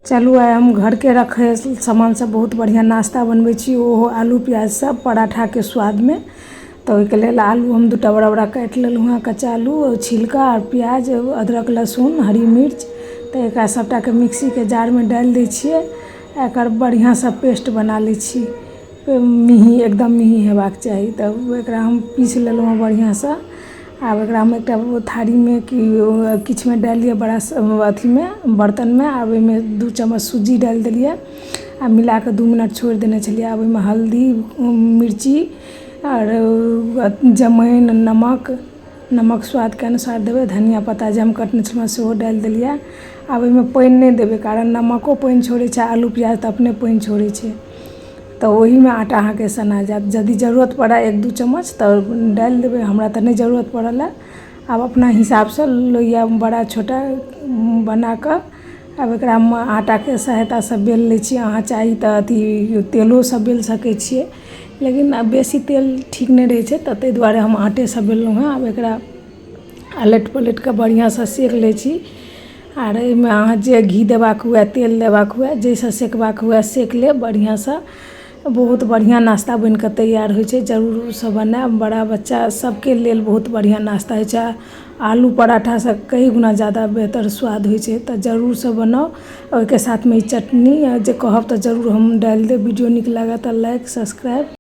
चलू आइ हम घरके रखल सामानसँ बहुत बढ़िआँ नाश्ता बनबै छी। ओहो आलू प्याजसँ पराठाके स्वादमे। तऽ ओहिके लेल आलू हम दूटा बड़ा बड़ा काटि लेलहुँ हँ, कच्चा आलू, छिलका आओर प्याज, अदरक, लहसुन, हरी मिर्च। तऽ एकरा सभटाके मिक्सीके जारमे डालि दै छियै। एकर बढ़िआँसँ पेस्ट बना लै छी। मेही, एकदम मेही हेबाक चाही। तऽ एकरा हम पीस लेलहुँ हँ बढ़िआँसँ। आब एकरा हम एकटा थारीमे कि किछुमे डालि दिअ, बड़ा अथीमे, बर्तनमे। आब ओहिमे 2 चम्मच सूजी डालि देलियै आ मिला कऽ 2 मिनट छोड़ि देने छलियै। आब ओहिमे हल्दी, मिर्ची आर जमाइन, नमक, नमक स्वादके अनुसार देबै। धनिया पत्ता जे हम कटने छलहुँ सेहो डालि देलियै। आब ओहिमे पानि नहि देबै, कारण नमको पानि छोड़ै छै, आलू प्याज तऽ अपने पानि छोड़ै छै। तऽ ओहिमे आटा अहाँके सना जायत। यदि जरूरत पड़य एक दू चम्मच तऽ डालि देबै। हमरा तऽ नहि जरूरत पड़ल हँ। आब अपना हिसाबसँ लोइआ बड़ा छोटा बना कऽ आब एकरा आटाके सहायतासँ बेल लै छी। अहाँ चाही तऽ अथी तेलोसँ बेल सकै छियै, लेकिन आब बेसी तेल ठीक नहि रहै छै, तऽ ताहि दुआरे हम आटेसँ बेललहुँ हँ। आब एकरा अलटि पलटि कऽ बढ़िआँसँ सेक लै छी। आर एहिमे अहाँ जे घी देबाक हुए, तेल देबाक हुए, जाहिसँ सेकबाक हुए, सेक लेब बढ़िआँसँ। बहुत बढ़िआँ नाश्ता बनि कऽ तैयार होइ छै। जरूरसँ बनायब। बड़ा बच्चा सभके लेल बहुत बढ़िआँ नाश्ता होइ छै। आलू पराठासँ कई गुना ज्यादा बेहतर स्वाद होइ छै। तऽ जरूरसँ बनाउ। ओहिके साथमे ई चटनी जे कहब तऽ जरूर हम डालि देब। वीडियो नीक लागत तऽ लाइक, सब्सक्राइब।